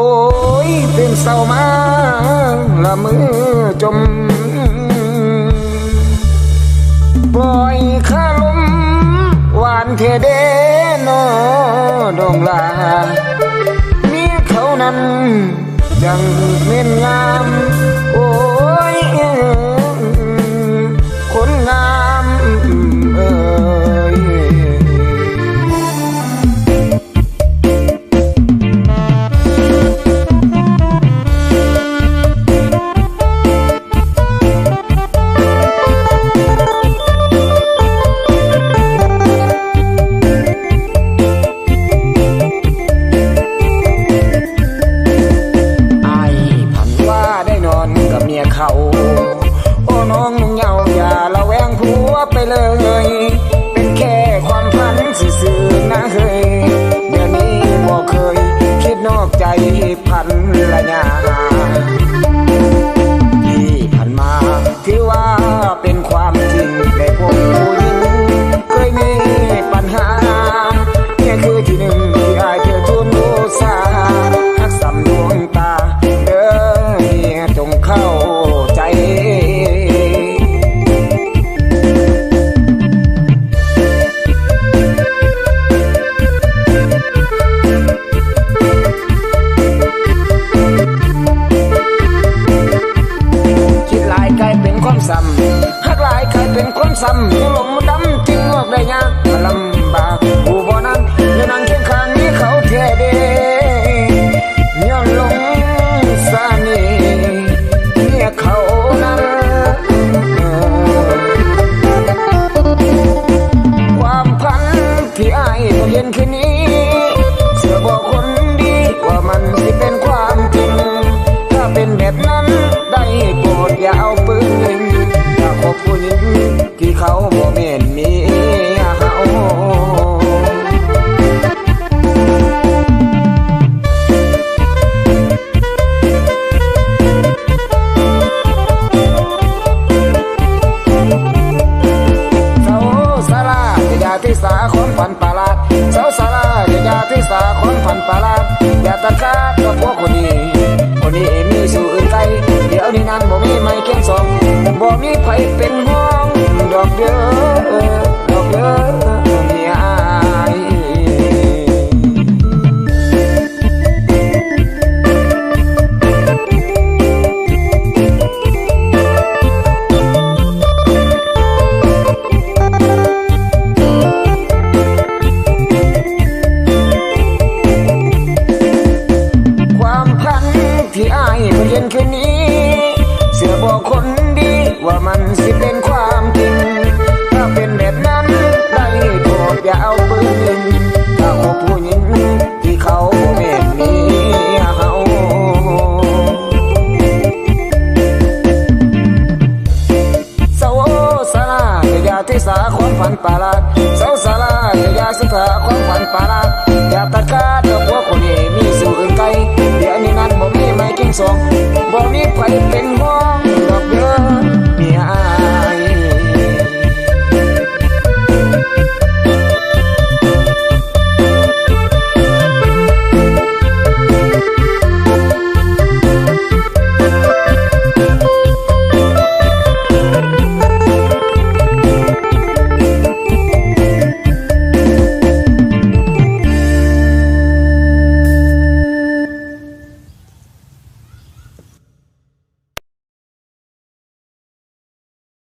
ໂອ້ຍ ຕື່ນເຊົ້າມາລະມືຈົ່ມ ປ່ອຍຄາລົມຫວານແທ້ເດ້ນໍນ້ອງຫຼ້າ ເມຍເຂົານັ້ນຈັ່ງແມ່ນງາມ ໂອ້ຍ ຄົນງາມເອີຍ. ອ້າຍພັນວ່າໄດ້ນອນກັບເມຍເຂົາ ໂອ້ ນ້ອງນຸ່ງເຍົາ ຢ່າລະແວງຜົວໄປເລີຍ ເປັນແຄ່ຄວາມຝັນຊື່ໆນະເຮີຍ ດຽວນີ້ບໍ່ເຄີຍຄິດນອກໃຈພັນລະຍາ ທີ່ຜ່ານມາ ຖືວ່າເປັນຄວາມຈິງ ໄດ້ພົບຜູ້ຍິງເຄີຍມີປັນຫາ ເມຍຄືທີ່ໜຶ່ງທີ່ອ້າຍເທີທູນບູຊາ ຮັກສ່ຳດວງຕາເດີ ເມຍຈົ່ງເຂົ້າໃຈ. ຄິດຫຼາຍກາຍເປັນຄວາມຊ້ຳ ຮັກຫຼາຍກາຍເປັນຄວາມຊ້ຳ ຫົວຫຼົງມັນດຳຈຶ່ງງອກໄດ້ຍາກ ລຳບາກຮູ້ບໍ່ນັ້ນ ແນວນັ່ງຄຽງຂ້າງມີເຂົາແທ້ເດ້ ຍ້ອນຫຼົງສະເໜ່ ເມຍເຂົານັ້ນ ຄວາມຝັນທີ່ອ້າຍເຫັນຄືນນີ້ ເຊື່ອບໍ່ຄົນດີວ່າມັນຊິເປັນຄວາມຈິງ ຖ້າເປັນແບບນັ້ນໄດ້ໂປດຢ່າເອົາປືນຍິງ ຖ້າຄົບຜູ້ຍິງ ທີ່ເຂົາບໍ່ແມ່ນເມຍເຮົາ. ສາວສາລາ ຢ່າຖືສາຄວາມຝັນປະຫຼາດ ສາວສາລາ ຢ່າຖືສາຄວາມຝັນປະຫຼາດ ຢ່າຕັດຂາດກັບຜົວຄົນນີ້ ຄົນນີ້ມີຊູ່ອື່ນໄກ ດຽວນີ້ນັ້ນບໍ່ມີໄມ້ຄຽງສອງ ບໍ່ມີໃຜເປັນຫ່ວງດອກເດີ ດອກເດີເມຍອ້າຍ. ຄວາມຝັນທີ່ອ້າຍເພິ່ນເຫັນຄືນນີ້ ເຊື່ອບໍ່ຄົນດີວ່າມັນຊິເປັນຄວາມຈິງ ຖ້າເປັນແບບນັ້ນໄດ້ໂປດຢ່າເອົາປືນຍິງ ຖ້າຄົບຜູ້ຍິງ ທີ່ເຂົາບໍ່ແມ່ນເມຍເຮົາ. ສາວສາລາ ຢ່າຖືສາຄວາມຝັນປະຫຼາດ ສາວສາລາ ຢ່າຖືສາຄວາມຝັນປະຫຼາດ ຢ່າຕັດຂາດກັບຜົວຄົນນີ້ມີຊູ່ອື່ນໄກ ດຽວນີ້ນັ້ນບໍ່ມີໄມ້ຄຽງສອງ ບໍ່ມີໃຜເປັນ